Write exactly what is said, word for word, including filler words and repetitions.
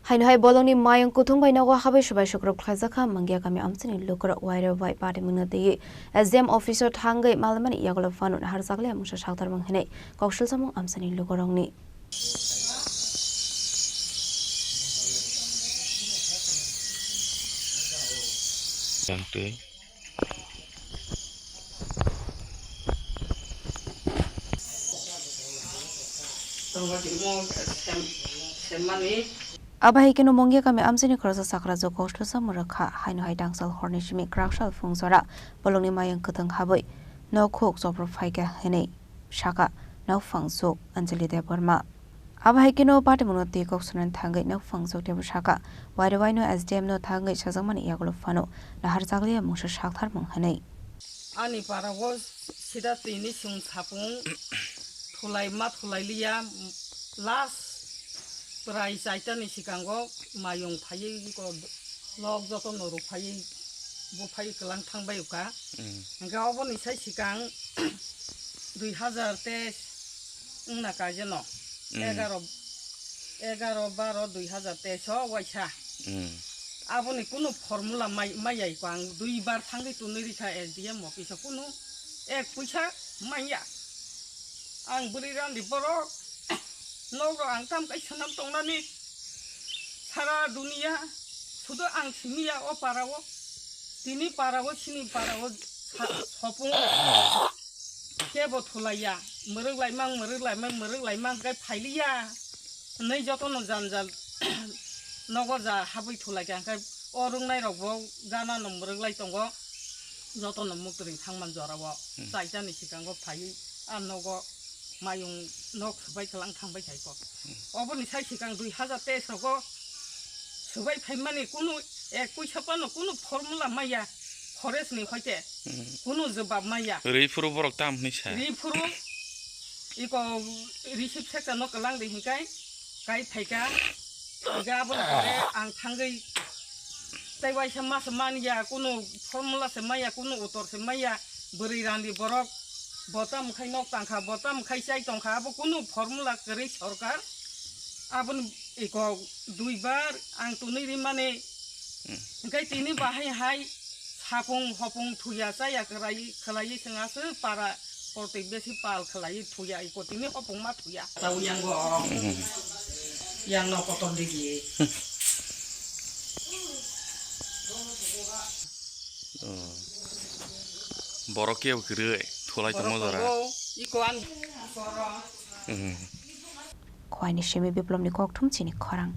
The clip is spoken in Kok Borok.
Haino hai bolongni mayung kuthung bai nogo habai subai sukrop khlaijak kha Mangya kami amchaini lukurok wairok bai patimungno twiwi S D M office o thangwi malmani yagulo phano naharjakliya mungsa saktarmung hinwi koksilsamung amchaini lukurokni. Abo hai kheno Mongya kami amchaini khoroksa chakra jok koksilsamung rwkha, haino hai tangsal horni simi kwraksal phung jora bolongni mayung kwthwng habwi nokhuk chopro phaikha hinwi sakha nokphang jok Anjali Debbarma. Abo hai kheno patimungno twi kok sunani thangwi nokphang jok teibo sakha, wairok waino S D M no thangwi sajakmani yagulo phano naharjakliya mungsa saktharmung hinwi. Ani para o sida tini chwng sapung thulai ma thulai liya, last prai chaitani sikango mayung phaiwi ko lok joto no rw phaiwi bo phaiwi kwlang thang bai kha. Mm. Hingke oboni sai sikang dui hazar teis wngna kaijeno. Mm. Egaro, egaro baro dui hazar teis o waisa. Mm. Aboni kunu formula mai, mai yai ko ang dui bar thangwi tunwi rikha S D M office o kunu ek puisa manya. Ang bwrwi randi borok, nok rok ang tam kai swnam tongnani. Sara duniya, sudu ang simiya o para o. Tini para o, sini para o, sa-, sopung. Kebo thulaiya, mwrwk laimang, mwrwk laimang, mwrwk laimang, khe phailiya. Hwnwi jotono janjal nogo ja habwi thulaikha, hwnkhe o rwngnairokbo ganano mwrwklai tongo, jotono muktwrwng thangman jorao. Hmm. Chaitani sikango phaiwi a nogo mayung nok swbai kwlang thangbai khaiko. Hmm. Oboni sai sikang dui hazar teis rogo swbai phaimani kunu ek puisa phano kunu formula maya, forest ni hoite. Hmm. Kunu jwbab maya. Rwi phuru borok tam hwnwi sa. Rwi phuru iko receive sekta no kwlang de hinkai kai phaika. Ga aboni pore ang thangwi tei waisa masa manya, kunu formula se maya, kunu utor se maya, bwrwi randi borok bo tam khai nok tangkha, bo tam khai chai tongkha, abo kunu formula kwrwi sorkar. Aboni iko dui bar ang tunwi rimani. Hmm. Hingke tini bahai hai sapung hopung thuya chaya kwrai khwlaiwi chwng aswk para kortwi besi pal khwlaiwi thuya iko tini hopung ma thuya. Tau yang go. Hmm. Yang no kotor digi. Oh. Borok kebo kwrwi thulai tongma jora. Iko an. Hmm. Khwaini simi Biplopni kokthum chini khorang.